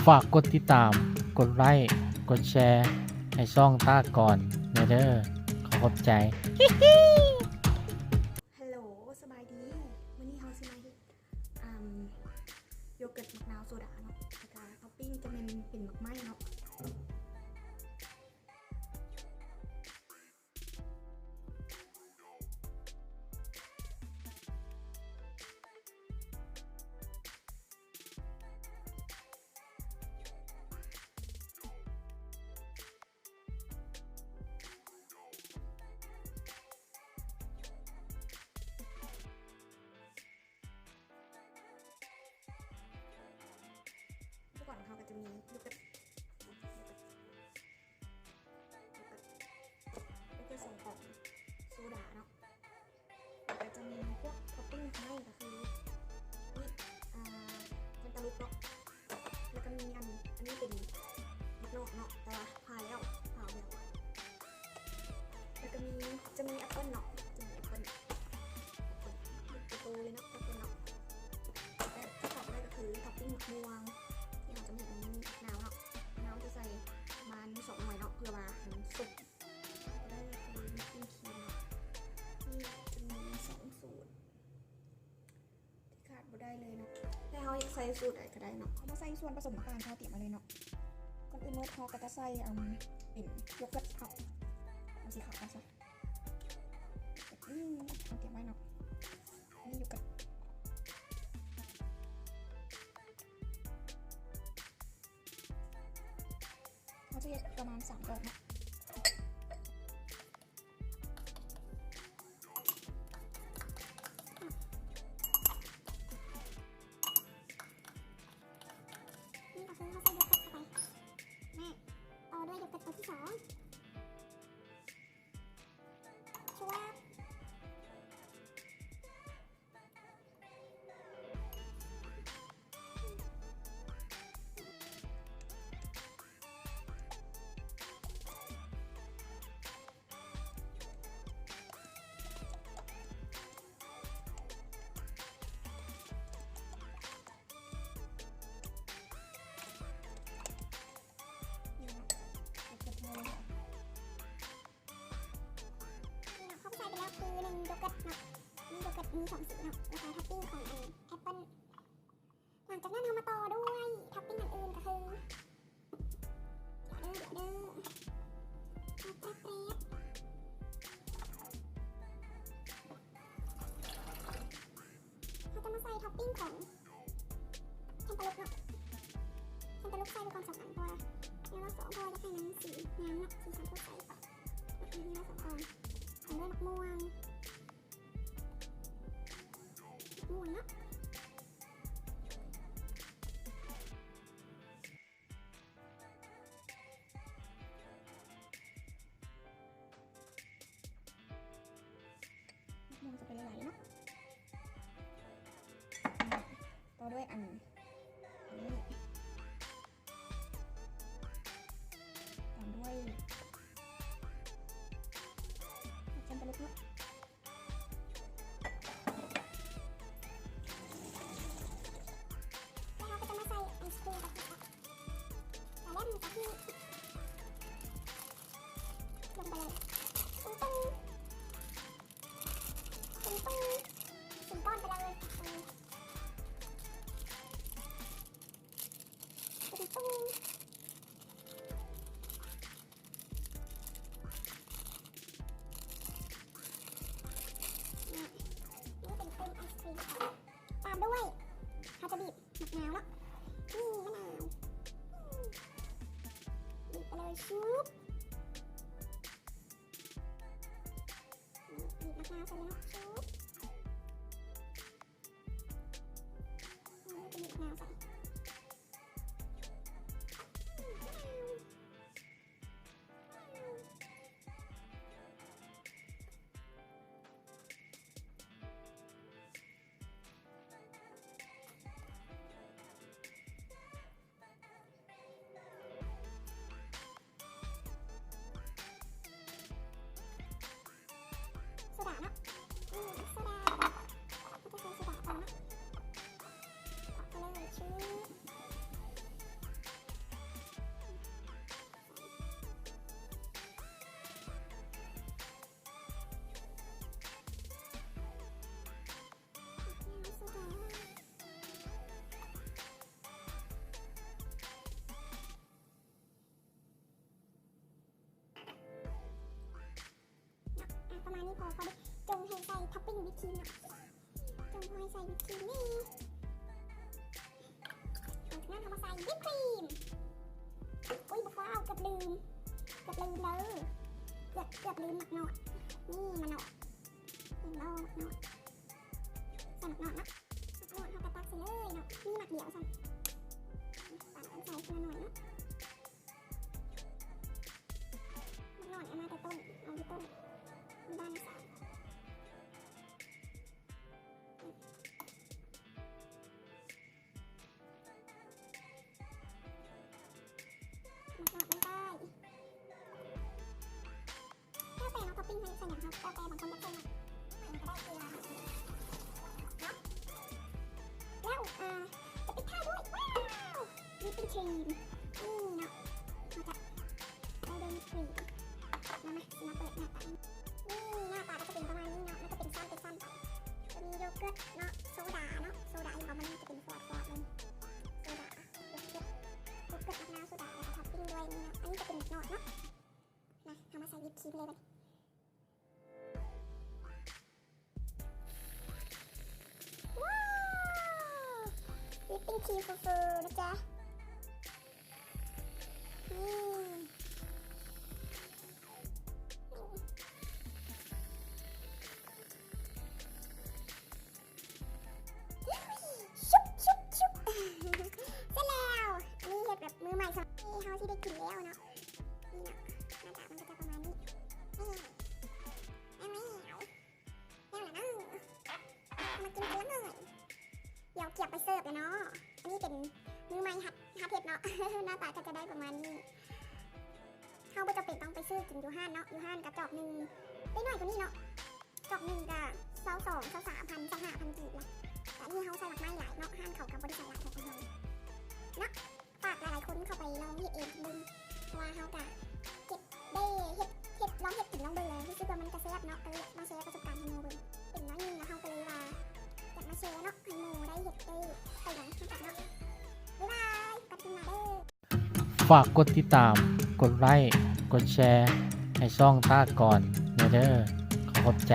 ຝາກກົດຕິດຕາມ, ກົດໄລ້, ກົດແຊໃຫ້ຊ່ອງຕາກອນແດ່ເດີ. ຂໍຂອບໃຈ. ຮັລໂຫຼ ສະບາຍດີ. ມື້ນີ້ເຮົາຊິມາເຮັດ ອາ ໂຢເກີດໝາກນາວໂຊດາເນາະ, ແລ້ວກະທັອບປິ້ງຈະແມ່ນເປັນໝາກໄມ້ເນາະ. ອຸປະກອນຂອງເຮົາກໍຈະມີໂຢເກີດ ໂຢເກີດ ໂຢເກີດ ໂຢເກີດສອງກອງ ໂຊດາເນາະ. ແລ້ວກໍຈະມີພວກທັອບປິ້ງຂ້າງໃນກໍຄື ນີ້ ອາ ແຄນຕາລູບເນາະ, ແລ້ວກໍມີອັນ ອັນນີ້ເປັນໝາກນອກເນາະ ແຕ່ວ່າຜ່າແລ້ວ ຜ່າອອກແລ້ວ. ແລ້ວກໍມີ ຈະມີແອັບເປິ້ນເນາະ, ຈະມີແອັບເປິ້ນ ແອັບເປິ້ນໂຕໆເລີຍເນາະ ແອັບເປິ້ນເນາະ. ແລ້ວທີ່ຂາດບໍ່ໄດ້ກໍຄືທັອບປິ້ງໝາກມ່ວງ ທີ່ເຮົາຈະມີ ອັນນີ້ໝາກນາວເນາະ, ໝາກນາວຈະໃສ່ປະມານສອງໜ່ວຍເນາະ ເພື່ອວ່າໃຫ້ມັນສົມ ແລ້ວກໍໄດ້ຄືວິບປິ້ງຄຣີມເນາະ. ນີ້ຈະມີສອງສູດທີ່ຂາດບໍ່ໄດ້ເລີຍເນາະ, ແຕ່ເຮົາຢາກໃສ່ສູດໃດກໍໄດ້ເນາະ. ເຮົາມາໃສ່ສ່ວນປະສົມຕ່າງໆທີ່ເຮົາຕຽມມາເລີຍເນາະ. ກ່ອນອື່ນໝົດເຮົາກໍຈະໃສ່ ອາ ເປັນໂຢເກີດເນາະ, ເອົາສີຂາວກ່ອນຊະ. ອືມ ເຮົາຕຽມໄວ້ເນາະ, ນີ້ໂຢເກີດ. ເຮົາຈະເຮັດປະມານສາມກອງເນາະ. ນີ້ກໍຄືເຮົາໃສ່ໂຢເກີດເຂົ້າໄປ ແລະ ຕໍ່ດ້ວຍໂຢເກີດຕົວທີສອງ. ນີ້ເນາະ ເຮົາກໍໃສ່ໄປແລ້ວຄືໜຶ່ງໂຢເກີດເນາະ, ໜຶ່ງໂຢເກີດມີສອງສີເນາະ, ແລ້ວກໍທັອບປິ້ງຂອງອັນແອັບເປິ້ນ. ຫຼັງຈາກນັ້ນເຮົາມາຕໍ່ດ້ວຍທັອບປິ້ງອັນອື່ນກໍຄື ດຽວເດີ ດຽວເດີ ແປັບໆ ເຮົາຈະມາໃສ່ທັອບປິ້ງຂອງ ແຄນຕາລູບເນາະ, ແຄນຕາລູບໃສ່ໄປກ່ອນສອງອັນ ເພາະວ່າ ແນວລະສອງ ເພາະວ່າຢາກໃຫ້ມັນສີງາມເນາະ, ສີສັນສົດໃສ. ແລ້ວກໍມີລະສອງອັນ ຕາມດ້ວຍໝາກມ່ວງ ໝາກມ່ວງເນາະ. ໝາກມ່ວງຈະໄປຫຼາຍໆເນາະ, ຕໍ່ດ້ວຍອັນ ອັນນີ້ ຕາມດ້ວຍແຄນຕາລູບເນາະ. ແລ້ວເຮົາກໍຈະມາໃສ່ໄອສະຄຣີມກະທິ ກະແລັມກະທິ ລົງໄປເລີຍ ປຶ້ງໆ ປຶ້ງໆ ເປັນກ້ອນໄປເລີຍ ປຶ້ງໆ. ນີ້ ນີ້ເປັນໂຄມໄອສະຄຣີມ ຕາມດ້ວຍ ເຮົາຈະບີບໝາກນາວເນາະ, ນີ້ມະນາວ ບີບໄປເລີຍ ຊຶບ ນີ້ ບີບໝາກນາວໃສ່ເລີຍເນາະ ຊຶບ ນີ້ ບີບໝາກນາວໃສ່. ໂຊດາເນາະ ນີ້ ຄຣີມເນາະ ຈົງໃຫ້ໃສ່ວິບຄຣີມນີ້ ຫຼັງຈາກນັ້ນເຮົາມາໃສ່ວິບຄຣີມ ອຸ້ຍ ບໍ່ຟ້າວ ເກືອບລືມ ເກືອບລືມເດີ ເກືອບ ເກືອບລືມໝາກໜອດ ນີ້ໝາກໜອດ ເຫັນບໍ່ ໝາກໜອດ ໃສ່ໝາກໜອດເນາະ ໝາກໜອດເຮົາກໍຕັກໃສ່ເລີຍເນາະ ມີໝາກດຽວຊ້ຳ ປານກັນໃສ່ຄົນລະໜ້ອຍເນາະ ໝາກໜອດເອົາມາແຕ່ຕົ້ນ ເອົາທີ່ຕົ້ນ ຢູ່ບ້ານນາສາວ ໝາກໜອດລົງໄປ ແລ້ວແຕ່ເນາະ ທັອບປິ້ງໃຫ້ໃສ່ຫຍັງເຮົາ ແລ້ວແຕ່ ບາງຄົນຢາກໃສ່ໝາກຫຍັງກໍໄດ້ ເກືອເນາະ ແລ້ວ ອ່າ ຈະປິດທ້າຍດ້ວຍ ວ້າວ ວິບປິ້ງຄຣີມ ນີ້ເນາະ ເຮົາຈະໄດ້ເບິ່ງຄຣີມ ມາ ມາ ຊິມາເປີດໜ້າຕາ ນີ້ ໜ້າຕາກໍຈະເປັນປະມານນີ້ເນາະ ມັນຈະເປັນຊັ້ນເປັນຊັ້ນໄປ ຈະມີໂຢເກີດເນາະ ໂຊດາເນາະ ໂຊດາ ເຫັນບໍ່ ມັນຈະເປັນຟອດໆເລີຍ ໂຊດາ ໂຢເກີດ ໂຢເກີດ ໝາກນາວ ໂຊດາ ແລ້ວກໍທັອບປິ້ງດ້ວຍນີ້ເນາະ ອັນນີ້ຈະເປັນໝາກໜອດເນາະ ມາ ເຮົາມາໃສ່ວິບຄຣີມເລີຍບັດນີ້ ວ້າວ ວິບປິ້ງຄຣີມຟູໆນະຈ໊ະ ນີ້ ຊຸບ ຊຸບ ຊຸບ ເສັດແລ້ວ ອັນນີ້ເຮັດແບບມືໃໝ່ ສຳລັບມື້ນີ້ເຮົາຊິໄດ້ກິນແລ້ວເນາະ ນີ້ເນາະ ໜ້າຕາມັນກໍຈະປະມານນີ້ ນີ້ ແລ້ວ ແລ້ວລະເນາະ ເອົາມາກິນກັນເລີຍ ດຽວກຽມໄປເສີບແລ້ວເນາະ ອັນນີ້ເປັນມືໃໝ່ຫັດ ຫັດເຮັດເນາະ ໜ້າຕາກໍຈະໄດ້ປະມານນີ້ ເຮົາບໍ່ຈຳເປັນຕ້ອງໄປຊື້ກິນຢູ່ຮ້ານເນາະ ຢູ່ຮ້ານກະຈອກໜຶ່ງໄດ້ໜ້ອຍກວ່ານີ້ເນາະ ຈອກໜຶ່ງກະຊາວສອງ ຊາວສາມພັນ ຊາວຫ້າພັນກີບລະ ແຕ່ອັນນີ້ເຮົາໃສ່ໝາກໄມ້ຫຼາຍເນາະ ຮ້ານເຂົາກະບໍ່ໄດ້ໃສ່ຫຼາຍເທົ່າຂອງເຮົາເນາະ ຝາກຫຼາຍໆຄົນເຂົ້າໄປລອງເຮັດເອງເບິ່ງ ເພາະວ່າເຮົາກະເກັບໄດ້ເຮັດ ເຮັດ ລອງເຮັດກິນລອງເບິ່ງແລ້ວ ຮູ້ສຶກວ່າມັນກະແຊບເນາະ ກະເລີຍມາແຊປະສົບການໃຫ້ໝູ່ເບິ່ງ ເປັນນ້ອຍໜຶ່ງລະ ເຮົາກະເລີຍວ່າຢາກມາແຊເນາະ ໃຫ້ໝູ່ໄດ້ເຮັດໄດ້ໄປນຳກັນເນາະ ບາຍບາຍ ກັບຄືນມາເດີ. ຝາກກົດຕິດຕາມ ກົດໄລ້ ກົດແຊ ໃຫ້ຊ່ອງຕາກ່ອນແດ່ເດີ ຂໍຂອບໃຈ.